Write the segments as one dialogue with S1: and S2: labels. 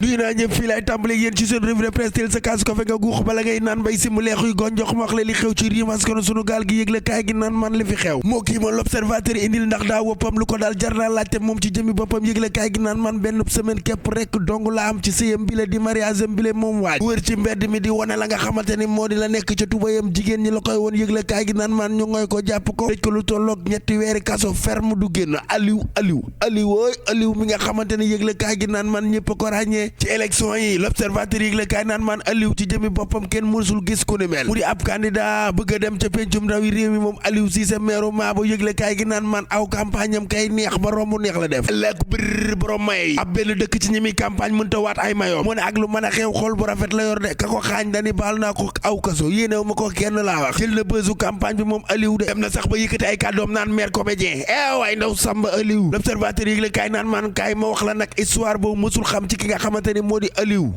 S1: nuyu naa ñëpp fii laay tàmbale yéen ci seen revue de presse teel sa kaas ko fe nga guux bala ngay naan bay si mu leexuy gonjox ma wax la li xew ci réew mi sunu gaal gi yëgle kaay gi naan man li fi xew moo kii ma l'observateur indil ndax daa woppam lu ko daal jar naa laajte moom ci jëmi boppam yëgle kaay gi naan man benn semaine képp rek dong la am ci sëyam bi la di mariage am bi la moom waaj wër ci mbedd mi di wane la nga xamante ni moo di la nekk ca tubayam jigéen ñi la koy woon yëgle kaay gi naan man ñu ngoy ko jàpp ko tëj ko lu tolloog ñetti weeri kaso ferme du génn Aliou mi nga xamante ni yëgle kaay gi naan man ñëpp ko ràññee ci élection yi l'observateur yëgle kaay naan man Aliou ci jëmi boppam kenn mësul gis ku ni mel mu di ab candidat bëgg a dem ca pencum ndawi réew mi moom Aliou Cissé meeru Maabo yëgle kaay gi naan man aw campagne am kay neex ba romb neex la def lekk bir borom may ab benn dëkk ci ñi muy campagne mënta waat ay mayoom mu ne ak lu mën a xew xol bu rafet la yor de ka ko xaañ dani baal naa ko aw kaso yéenew ma ko kenn laa wax jël na bësu campagne bi moom Aliou de dem na sax ba yëkkati ay kàddoom naan maire comédien waay ndaw Samba Aliou l'observateur yëgle kaay naan man kaay ma wax la nag histoire boobu mësul xam ci ki nga xamante ni moo di Aliou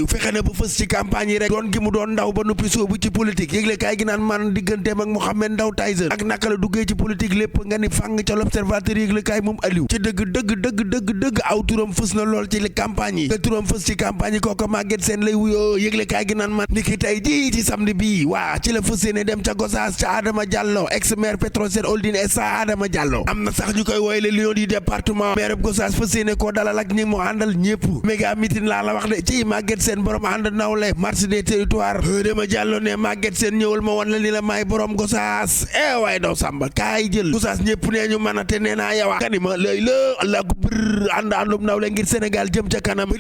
S1: fexe na ba fës ci campagne yi rek doon gi mu doon ndaw ba noppi soobu ci politique yëgle kaay gi naan man digganteem ak Mohamed Ndao Tyson ak naka la duggee ci politique lépp nga ni fàng ca l'observateur yëgle kaay moom Aliou ci dëgg aw turam fës na lool ci campagne yi te turam fës ci campagne yi kooku Maguette Sène lay wuyoo yëgle kaay gi naan man ni ki tey ji ci samedi bii waa ci la fës ne dem ca Gossas ca Adama Diallo ex maire Petrosen Holding SA Adama Diallo am na sax ñu koy wooye le lion du département maire Gossas fës ne koo dalal ak ñi mu àndal ñëpp méga meeting laa la wax de ci Maguette Sène borom ànd nawle marche des territoires dama jàllo ne Maguette Sène ñëwal ma wan la ni la may borom Gossas waaye daw Samba kaay jël Gossas ñëpp nee ñu mën a te nee naa yawa kani ma lay la allah ko bir àndum nawle ngir Sénégal jëm ca kanam ba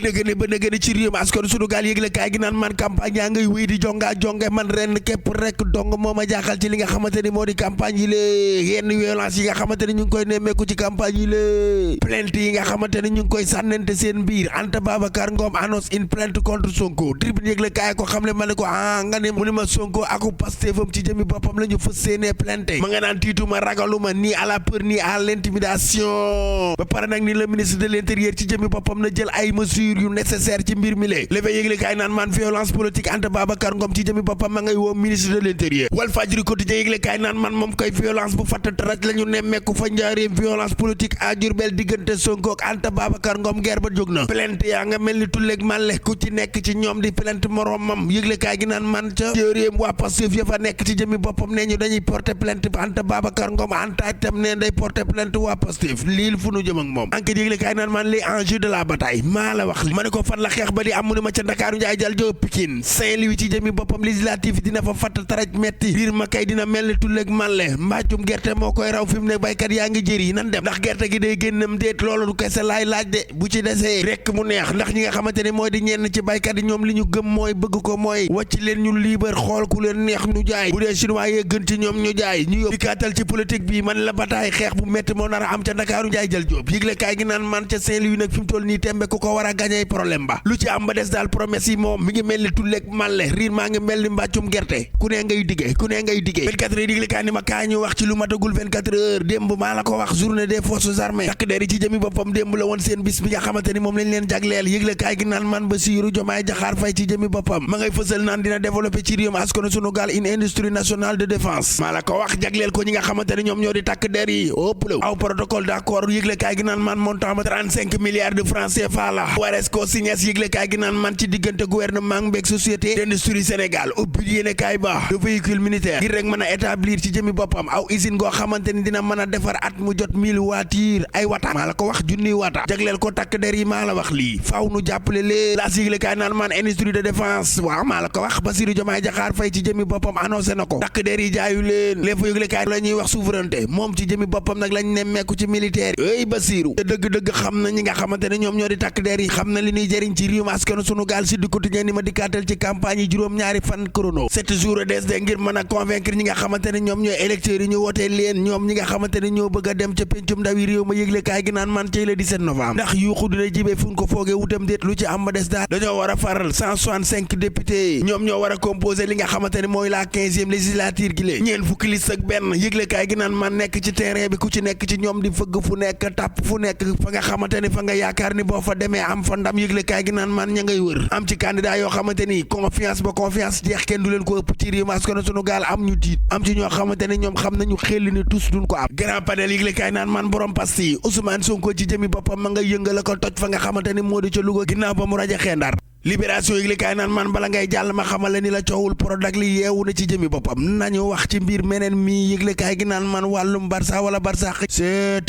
S1: nëgë ni ci réew mi askan sunu gaal yëgle kaay gi naan man campagne yaa ngay wéy di jonge man ren képp rek dong moo ma jaaxal ci li nga xamante ni moo di campagne yi lée yenn violence yi nga xamante ni ñu ngi koy nemmeeku ci campagne yi lée plainte yi nga xamante ni ñu ngi koy sànnente seen biir Anta Babacar Ngom annonce une plainte contre Sonko tribune yëgle kaay ko xam le ma ne ko nga ne mu ni ma Sonko aku Pastefam ci jëmi boppam la ñu fës seenee plainte ma nga naan tiituma ragaluma ni à la peur ni à l'intimidation ba pare nag ni le ministre de l'intérieur ci jëmi boppam na jël ay mesures yu nécessaire ci mbir mi le levé yëgle kaay naan man violence politique Anta Babacar Ngom ci jëmi boppam ma ngay woo ministre de l'intérieur Walfadjri quotidien yëgle kaay naan man moom koy violence bu fatt taraj la ñu nemmeeku fa njaareem violence politique à Diourbel diggante Sonko ak Anta Babacar Ngom guerre ba jóg na plainte yaa nga mel ni tulleeg màlle ku ci nekk ci ñoom di plainte moromam yëgle kaay gi naan man ca téeréem waa Pastef ya fa nekk ci jëmi boppam nee ñu dañuy porter plainte Anta Babacar Ngom Anta itam ne day porter plainte waa Pastef lii fu nu jëm ak moom enquête yëgle kaay naan man les enjeux de la bataille maa la wax li ma ne ko fan la xeex ba di am mu ne ma ca Ndakaaru Njaay jal joo Pikine Saint-Louis ci jëmi boppam législatif dina fa fatt taraj metti biir ma kay dina mel ni tulleeg màlle mbàccum gerte moo koy raw fi mu ne baykat yaa ngi jëri nan dem ndax gerte gi day génnam déet loolu du kese laay laaj de bu ci desee rek mu neex ndax ñi nga xamante ne mooy di ñenn ci baykat yi ñoom li ñu gëm mooy bëgg ko mooy wàcc leen ñu liibar xool ku leen neex ñu jaay bu dee chinois yee gën ci ñoom ñu jaay ñu yóbbu kaatal ci politique bi man la bataay xeex bu métti moo nar a am ca Ndakaaru Njaay jël Jóob yëgle kaay gi naan man ca Saint-Louis nag fi mu toll nii tembe ku ko war a gañey problème ba lu ci am ba des daal promesse yi moom mi ngi mel ni tulleeg màlle riir maa ngi mel ni mbàccum gerte ku ne ngay diggee 24 heures yëgle kaay ni ma kaay ñu wax ci lu matagul 24 heures démb maa la ko wax journée des forces armées takk der yi ci jëmi boppam démb la woon seen bis bi nga xamante ni moom lañ leen jagleel yëgle kaay gi naan man Bassirou Diomaye Diakhar Faye ci jëmi boppam ma ngay fësal naan dina développer ci réewum askanu sunu gaal une industrie nationale de défense maa la ko wax jagleel ko ñi nga xamante ni ñoom ñoo di takk der yi ëpp aw protocole d'accord yëgle kaay gi naan man montant ma 35 milliards de francs CFA la warees ko signes yëgle kaay gi naan man ci diggante gouvernement mbéeg société d'industrie Sénégal ubbi yéene kaay ba de véhicule militaire ngir rek mën a établir ci jëmi boppam aw usine goo xamante ni dina mën a defar at mu jot 1000 voitures ay wata maa la ko wax junniy wata jagleel ko takk der yi maa la wax lii faaw nu jàppale lee la sigle kaay naan man industrie de défense waaw maa la ko wax Bassirou Diomaye Diakhar Faye ci jëmi boppam annoncé na ko takk der yi jaayu leen les fa yëgle kaay la ñuy wax souveraineté moom ci jëmi boppam nag lañ nemmeeku ci militaire yi Bassirou te dëgg-dëgg xam na ñi nga xamante ne ñoom ñoo di takk der yi xam na li ñuy jëriñ ci réew askanu sunu gaal si du quotidien ni ma dikkaatal ci campagne yi juróom-ñaari fan chrono 7 jours des de ngir mën a convaincre ñi nga xamante ne ñoom ñooy électeurs yi ñu wootee leen ñoom ñi nga xamante ne ñoo bëgg a dem ca pencum ndawi réew ma yëgle kaay gi naan man cey le 17 novembre ndax yuuxu dina jibee fu ñu ko foogee wutam déet lu ci am ba des daal dañoo war a faral 165 députés ñoom ñoo war a composer li nga xamante ne mooy la 15e législature gi lée ñeen fukki liste ak benn yëgle kaay gi naan man nekk ci terrain bi ku ci nekk ci ñoom di fëgg fu nekk tàpp fu nekk fa nga xamante ne fa nga yaakaar ni boo fa demee am fa ndam yëgle kaay gi naan man ña ngay wër am ci candidat yoo xamante ni confiance ba confiance jeex kenn du leen ko ëpp ci réew mi askan sunu gaal am ñu tiit am ci ñoo xamante ne ñoom xam nañu xel ni tous duñ ko am grand panel yëgle kaay naan man borom pasti Ousmane Sonko ci jëmi boppam ma nga yëngal ko toj fa nga xamante ni moo di ca Louga Louga ginnaaw ba mu rajaxee Ndar. Libération yëgle kaay naan man bala ngay jàll ma xamal la ni la coowul Prodac li yeewu na ci jëmi boppam nañu wax ci mbir meneen mi yëgle kaay gi naan man wàllum Barça wala Barça c'est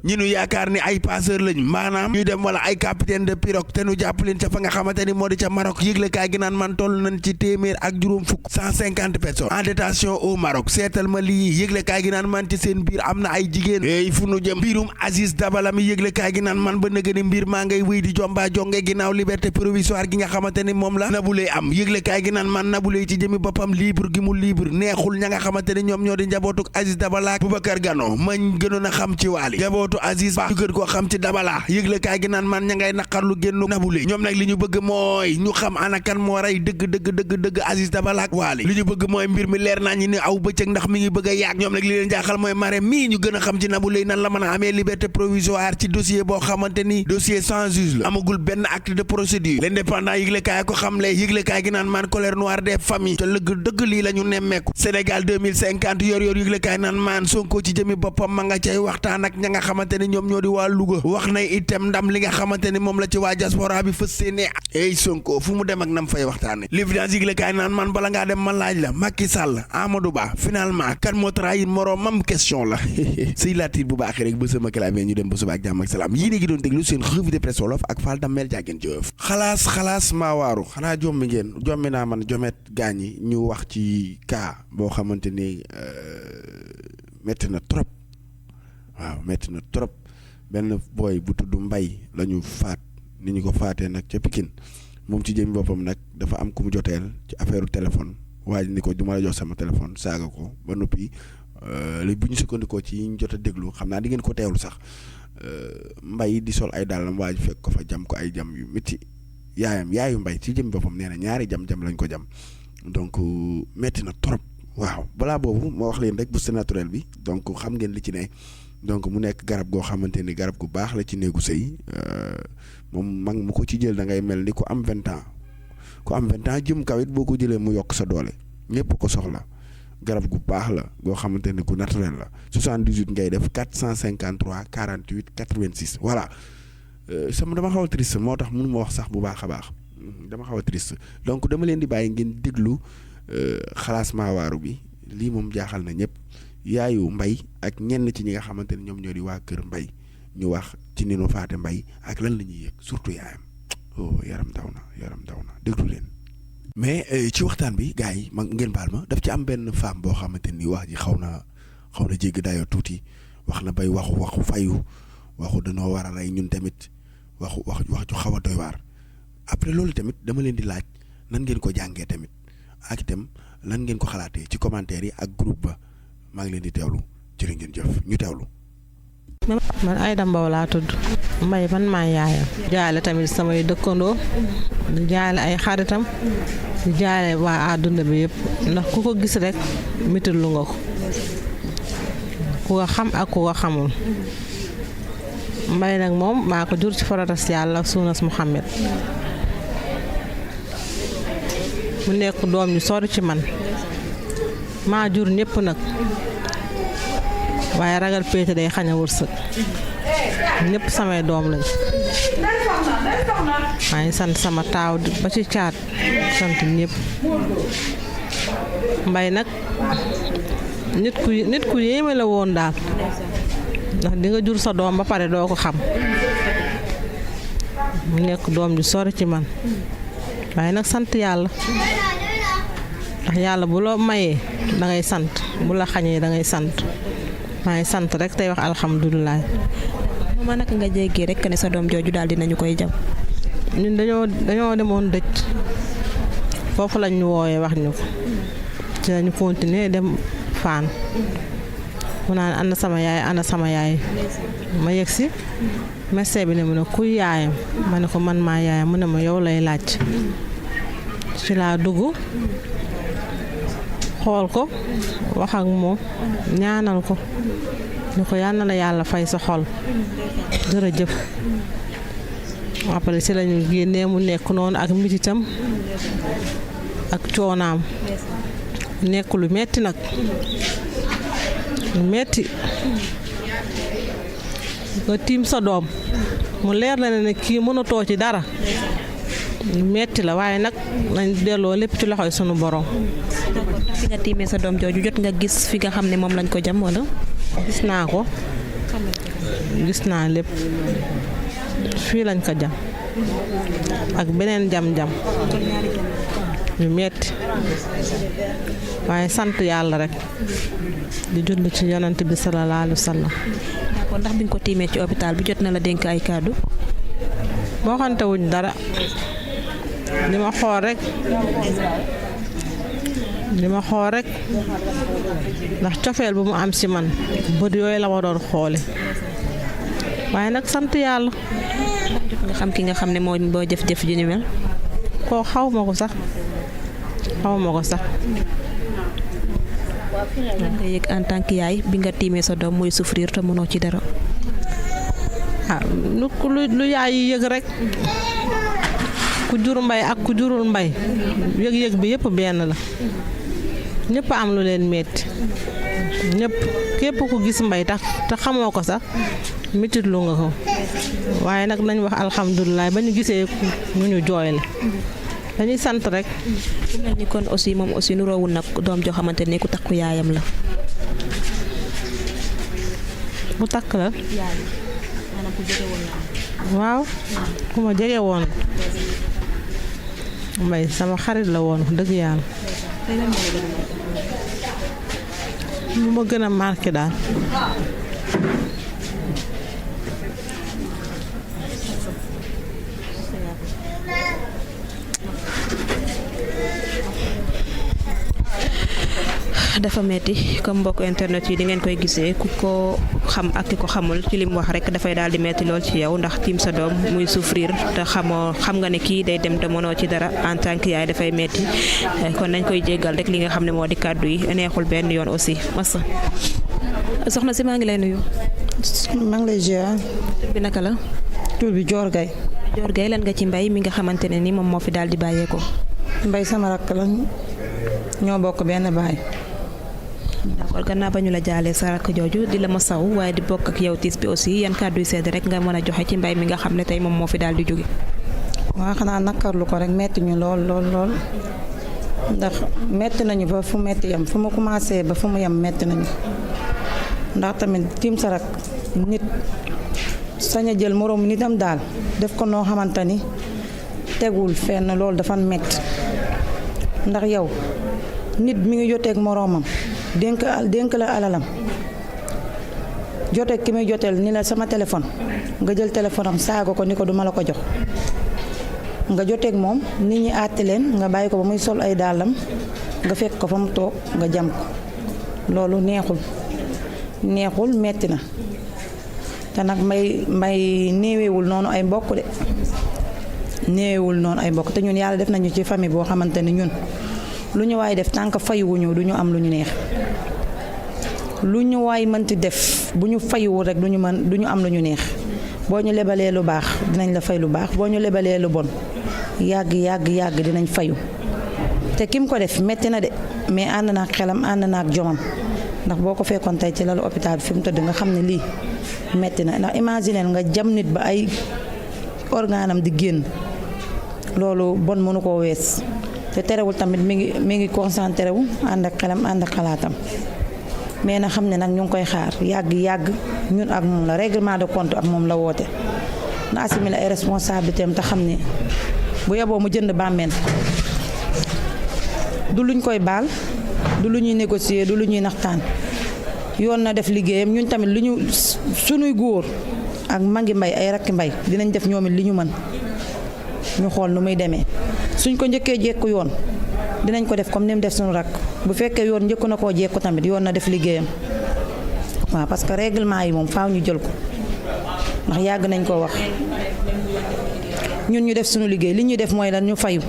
S1: ñi nu yaakaar ni ay passeur lañu maanaam ñuy dem wala ay capitaine de pirogue te nu jàpp leen ca fa nga xamante ni moo di ca Maroc yëgle kaay gi naan man toll nañ ci téeméer ak juróom fukk 150 personnes en détention au Maroc seetal ma lii yëgle kaay gi naan man ci seen biir am na ay jigéen ey fu nu jëm mbirum Aziz Dabala mi yëgle kaay gi naan man ba nëgëni mbir maa ngay wéy di jomba jonge ginnaaw liberté provisoire gi nga xamante ni moom la Naboulaye am yëgle kaay gi naan man Naboulaye ci jëmi boppam libre gi mu libre neexul ña nga xamante ni ñoom ñoo di njabootuk Aziz Dabala Boubacar Gano mañ gënoon a xam ci waali njabootu Aziz Ba ñu gën koo xam ci Dabala yëgle kaay gi naan man ña ngay naqarlu génnu Naboulaye ñoom nag li ñu bëgg mooy ñu xam ana kan moo rey dëgg Aziz Dabala ak waali li ñu bëgg mooy mbir mi leer naa ñi ni aw bëccëg ndax mi ngi bëgg a yàgg ñoom nag li leen jaaxal mooy Marème mii ñu gën a xam ci Naboulaye nan la mën a amee liberté provisoire ci dossier boo xamante ni dossier sans juge la amagul benn acte de procédure l'indépendant yëglekaay ko xamle yëglekaay gi naan man colère noire des familles te lëgg dëgg lii la ñu nemmeeku Sénégal 2050 yor yëglekaay naan man Sonko ci jëmi boppam ma nga cay waxtaan ak ña nga xamante ni ñoom ñoo di waa Louga wax na itam ndam li nga xamante ni moom la ci waa diaspora bi fës seene ey Sonko fu mu dem ak nam fay waxtaane l'évidence yëglekaay naan man bala ngaa dem ma laaj la Macky Sall Amadou Ba finalement kan moo trahir moroomam question la sëy laatir bu baaxee rek ba sama clavier ñu dem ba suba ak jàmm ak salaam yii ngi doon déglu seen revue de presse wolof ak Fall Damel jàggeen jëf xalaas maa waaru xanaa jommi naa man jomet gaañi ñu wax ci cas boo xamante ni metti na trop waaw metti na trop benn booy bu tudd Mbay la ñu faat ni ñu ko faatee nag ca Pikine moom ci jëm boppam nag dafa am ku mu joteel ci affaire téléphone waaye ni ko du ma la jox sama téléphone saaga ko ba noppi li bu ñu sukkandikoo ci ñu jot a déglu xam naa di ngeen ko teewlu sax Mbay di sol ay dàllam waa ji fekk ko fa jam ko ay jam yu métti yaayu Mbay ci jëm boppam nee na ñaari jam lañ ko jam donc metti na trop waaw balaa boobu moo wax leen rek bourse naturel bi donc xam ngeen li ci ne donc mu nekk garab goo xamante ni garab gu baax la ci néegu sëy moom mag mu ko ci jël da ngay mel ni ku am 20 ans ku am 20 ans jëm kaw it boo ko jëlee mu yokk sa doole ñëpp ko soxla garab gu baax la goo xamante ni gu naturel la 78 ngay def 453 48 86 voilà dama xaw a triste moo tax mënu ma wax sax bu baax a baax dama xaw a triste donc dama leen di bàyyi ngeen déglu xalaas maawaaru bi lii moom jaaxal na ñëpp yaayu Mbay ak ñenn ci ñi nga xamante ne ñoom ñoo di waa kër Mbay ñu wax ci ni nu faate Mbay ak lan la ñuy yëg surtout yaayam yaram daw na déglu leen. mais ci waxtaan bi gars yi ma ngeen baal ma daf ci am benn femme boo xamante ni wax ji xaw na jéggi dayoo tuuti wax na bay waxu fayu waxu dañoo war a rey ñun tamit wax ju xaw a doy waar après loolu tamit dama leen di laaj nan ngeen ko jàngee tamit ak itam lan ngeen ko xalaatee ci commentaire yi ak groupe ba maa ngi leen di teewlu jërë ngeen jëf ñu teewlu.
S2: man Aïda Mbow laa tudd Mbay man maa yaayam jaale tamit samay dëkkandoo di jaale ay xaritam di jaale waa àdduna bi yëpp ndax ku ko gis rek mitit lu nga ko ku ko xam ak ku ko xamul Mbay nag moom maa ko jur ci faratas yàlla suunas Muhammad mu nekk doom ñu sori ci man maa jur ñëpp nag waaye ragal péete day xañ a wërsëg ñëpp samay doom lañ maa ngi sant sama taaw ba ci caat sant ñëpp Mbay nag nit ku yéeme la woon daal ndax di nga jur sa doom ba pare doo ko xam mu nekk doom ju sori ci man waaye nag sant yàlla ndax yàlla bu la mayee da ngay sant bu la xañee da ngay sant maa ngi sant rek tey wax alhamdulilah.
S3: ma naka nga jéggee rek ne sa doom jooju daal dinañu koy jam.
S2: ñun dañoo demoon dëj foofu lañ ñu woowee wax ñu ko ci lañu continuer dem Fann mu naan ana sama yaay ma yegg si médecin bi ne mu ne kuy yaayam ma ne ko man maa yaayam mu ne ma yow lay laaj ci laa dugg xool ko wax ak moom ñaanal ko ni ko yal na la yàlla fay sa xol jërëjëf après si lañu génnee mu nekk noonu ak mititam ak coonaam nekk lu metti nag lu metti nga tiim sa doom mu leer na ne kii mënatoo ci dara metti la waaye nag nañ delloo lépp ci loxoy sunu borom.
S3: fi nga tiimee sa doom jooju jot nga gis fi nga xam ne moom lañ ko jam wala.
S2: gis naa ko gis naa lépp fii lañ ko jam ak beneen jam-jam yu metti waaye sant yàlla rek di julli ci yonent bi sallallahu alayhi wa sallam.
S3: d'accord ndax bi nga ko tiimee ci hôpital bi jot na la dénk ay kàddu.
S2: boo xante wuñ dara li ma xool rek ndax cofeel bu mu am ci man bët yooyu la ma doon xoole waaye nag sant yàlla.
S3: nga xam ki nga xam ne moo jëf-jëf ji ni mel.
S2: koo xaw ma ko sax.
S3: nga yëg en tant que yaay bi nga tiimee sa doom muy souffrir te mënoo ci dara.
S2: lu yaay yi yëg rek ku jur mbay ak ku jurul mbay yëg-yëg bi yëpp benn la ñëpp am lu leen metti ñëpp képp ku gis mbay tax te xamoo ko sax metit lu nga ko waaye nag nañ wax alhamdulilah ba ñu gisee ñu ñu jooyle dañuy sant rek.
S3: mel ni kon aussi moom aussi nuroowul nag doom joo xamante ne ku takku yaayam la.
S2: bu takk la. waaw ku ma jege woon mbay sama xarit la woon dëgg yàlla. lu ma gën a marqué daal.
S3: dafa metti comme mbokk internet yi di ngeen koy gisee ku ko xam ak ki ko xamul ci lim wax rek dafay daal di metti lool ci yow ndax tiim sa doom muy souffrir te xam nga ne kii day dem te mënoo ci dara en tant que yaay dafay metti kon nañ koy jéggal rek li nga xam ne moo di kàddu yi neexul benn yoon aussi massa soxna si maa ngi lay nuyu.
S4: maa ngi lay ziar.
S3: tur bi naka la.
S4: tur bi Dior Gaye.
S3: Dior Gaye lan nga ci mbay mi nga xamante ne ni moom moo fi daal di bàyyeekoo.
S4: mbay sama rakk la ñoo bokk benn baay.
S3: d'accord gannaaw ba ñu la jaalee sa rakk jooju di la ma saw waaye di bokk ak yow tiis bi aussi yan kàddu yu sedd rek nga mën a joxe ci mbay mi nga xam ne tey moom moo fi daal di jóge.
S4: waaw xanaa nakarlu ko rek metti ñu lool ndax metti nañu ba fu metti yam fu mu commencé ba fu mu yam metti nañu ndax tamit tiim sa rakk nit sañ a jël moroom nitam daal def ko noo xamante ni tegul fenn loolu dafa metti ndax yow nit mi ngi joteeg moroomam dénk la alalam joteeg ki muy joteel ni la sama téléphone nga jël téléphone am saaga ko ni ko duma la ko jox nga joteeg moom nit ñi àtte leen nga bàyyi ko ba muy sol ay dàllam nga fekk ko fa mu toog nga jam ko loolu neexul metti na te nag may néewewul noonu ay mbokk de néewewul noonu ay mbokk te ñun yàlla def nañu ci famille boo xamante ni ñun lu ñu waay def tànk fayuwuñu du ñu am lu ñu neex lu ñu waay mënti def bu ñu fayuwul rek du ñu am lu ñu neex boo ñu lebalee lu baax dinañ la fay lu baax boo ñu lebalee lu bon yàgg dinañ fayu te kim ko def metti na de mais ànd naak xelam ànd naak jomam ndax boo ko fekkoon tey ci lalu hôpital bi fi mu tëdd nga xam ne lii metti na ndax imaginer nga jam nit ba ay organam di génn loolu bon mënu koo wees te terewul tamit mi ngi concentré wu ànd ak xelam ànd ak xalaatam mais na xam ne nag ñu ngi koy xaar yàgg ñun ak moom la règlement de compte ak moom la woote na assumé ay responsabilité am te xam ne bu yeboo mu jënd bàmmeel du luñ koy baal du lu ñuy négocier du lu ñuy naxtaan yoon na def liggéeyam ñun tamit lu ñu sunuy góor ak mangi mbay ay rakki mbay dinañ def ñoom it li ñu mën ñu xool nu muy demee suñ ko njëkkee jekku yoon dinañ ko def comme ni mu def suñu rakk bu fekkee yoon njëkku na koo jekku tamit yoon na def liggéeyam waaw parce que règlement yi moom faaw ñu jël ko ndax yàgg nañ koo wax ñun ñu def suñu liggéey li ñuy def mooy lan ñu fayu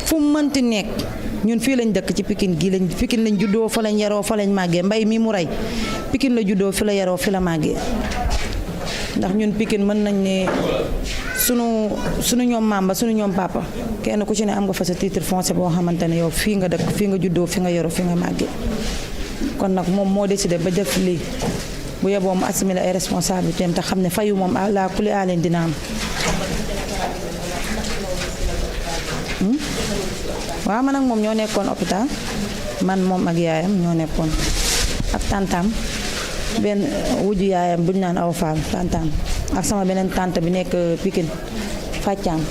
S4: fu mu mënti nekk ñun fii lañ dëkk ci Pikine gii Pikine lañ juddoo fa lañ yaroo fa lañ màggee mbay mi mu rey Pikine la juddoo fi la yaroo fi la màggee ndax ñun Pikine mën nañ ne sunu ñoom maam ba sunu ñoom papa kenn ku ci ne am nga fa sa titre foncier boo xamante ne yow fii nga dëkk fii nga juddoo fi nga yoroo fi nga màggee kon nag moom moo décidé ba def lii bu yeboo mu assimiler ay responsabilités am te xam ne fayu moom la kuli leen dina am. waaw man ak moom ñoo nekkoon hôpital man moom ak yaayam ñoo nekkoon ak tantam benn wujju yaayam bu ñu naan aw faal tantam ak sama beneen tante bi nekk Pikine Fàccaam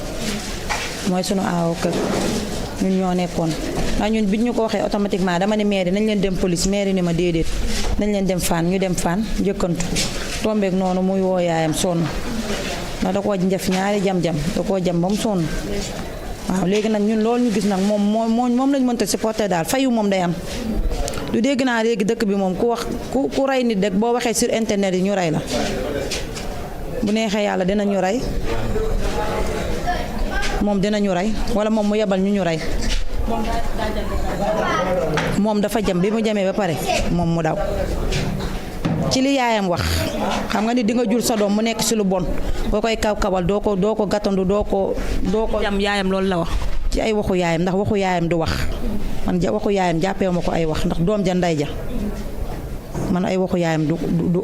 S4: mooy sunu aaw kër ñun ñoo nekkoon ndax ñun biñ ñu ko waxee automatiquement dama ne mairie nañ leen dem police mairie ni ma déedéet nañ leen dem Fann ñu dem Fann njëkkantu tombeek noonu muy woo yaayam sonn ndax da koo njëf ñaari jam-jam da koo jam ba mu sonn waaw léegi nag ñun loolu ñu gis nag moom lañ mënta supporter daal fayu moom day am du dégg naa léegi dëkk bi moom ku rey nit rek boo waxee sur internet yi ñu rey la bu neexee yàlla dinañu rey moom dinañu rey wala moom mu yebal ñu rey moom dafa jam bi mu jamee ba pare moom mu daw ci li yaayam wax xam nga ni di nga jur sa doom mu nekk ci lu bon boo koy kaw-kawal doo ko gàttandu doo ko
S3: jam yaayam loolu la wax
S4: ci ay waxu yaayam ndax waxu yaayam du wax man waxu yaayam jàppeewu ma ko ay wax ndax doom ja ndey ja man ay waxu yaayam du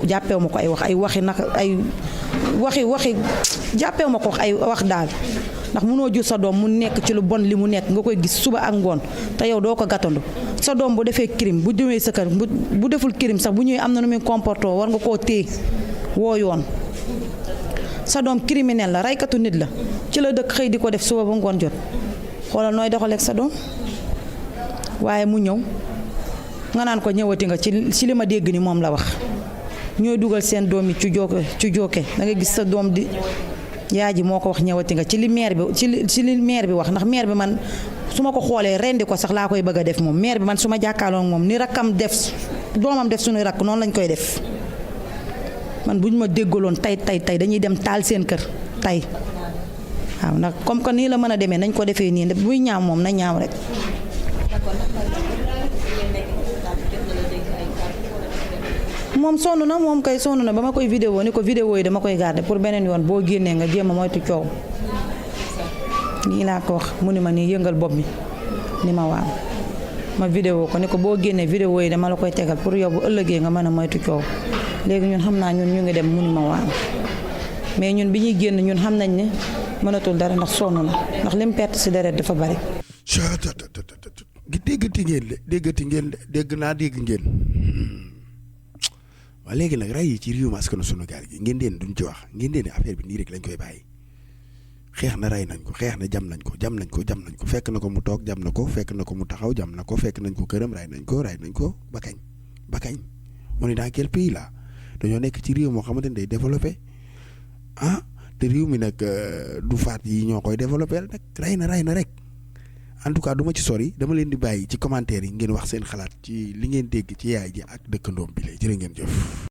S4: jàppeewu ma ko ay wax ay waxi nag ay waxi jàppeewu ma ko ay wax daal ndax mënoo jur sa doom mu nekk ci lu bon li mu nekk nga koy gis suba ak ngoon te yow doo ko gàttandu sa doom bu defee crime bu ñëwee sa kër bu deful crime sax bu ñëwee am na nu muy comporté war nga koo téye woo yoon sa doom criminel la reykatu nit la ci la dëkk xëy di ko def suba ba ngoon jot xoolal nooy doxaleeg sa doom waaye mu ñëw nga naan ko ñëwati nga ci li ma dégg ni moom la wax ñooy dugal seen doom yi ci jooke da nga gis sa doom di yaay ji moo ko wax ñëwati nga ci li maire bi wax ndax maire bi man su ma ko xoolee rendi ko sax laa koy bëgg a def moom maire bi man su ma jàkkaarloo moom ni rakkam def doomam def suñuy rakk noonu lañ koy def man bu ñu ma déggaloon tey dañuy dem taal seen kër tey waaw ndax comme que nii la mën a demee nañ ko defee nii buy ñaaw moom na ñaaw rek. moom sonn na moom kay sonn na ba ma koy vidéo ni ko vidéo yi dama koy garder pour beneen yoon boo génnee nga jéem a moytu coow nii laa ko wax mu ni ma nii yëngal bopp mi ni ma waaw ma vidéo ko ni ko boo génnee vidéo yi dama la koy tegal pour yow bu ëllëgee nga mën a moytu coow léegi ñun xam naa ñun ñu ngi dem mu ni ma waaw mais ñun bi ñuy génn ñun xam nañ ne mënatul dara ndax sonn na ndax lim perte ci deret dafa bari.
S1: déggati ngeen de dégg ngeen waaw léegi nag rey yi ci réew mi askanu sunu gaal gi ngeen deen duñ ci wax ngeen deen affaire bi nii rek lañ koy bàyyi xeex na rey nañ ko xeex na jam nañ ko fekk na ko mu toog jam na ko fekk na ko mu taxaw jam na ko fekk nañ ko këram rey nañ ko ba kañ on est dans quel pays là dañoo nekk ci réew moo xamante ne day développé te réew mi nag du faat yi ñoo koy développé nag rey na rek en tout cas du ma ci sori dama leen di bàyyi ci commentaire yi ngeen wax seen xalaat ci li ngeen dégg ci yaay ji ak dëkkandoom bi lay jërë ngeen jëf.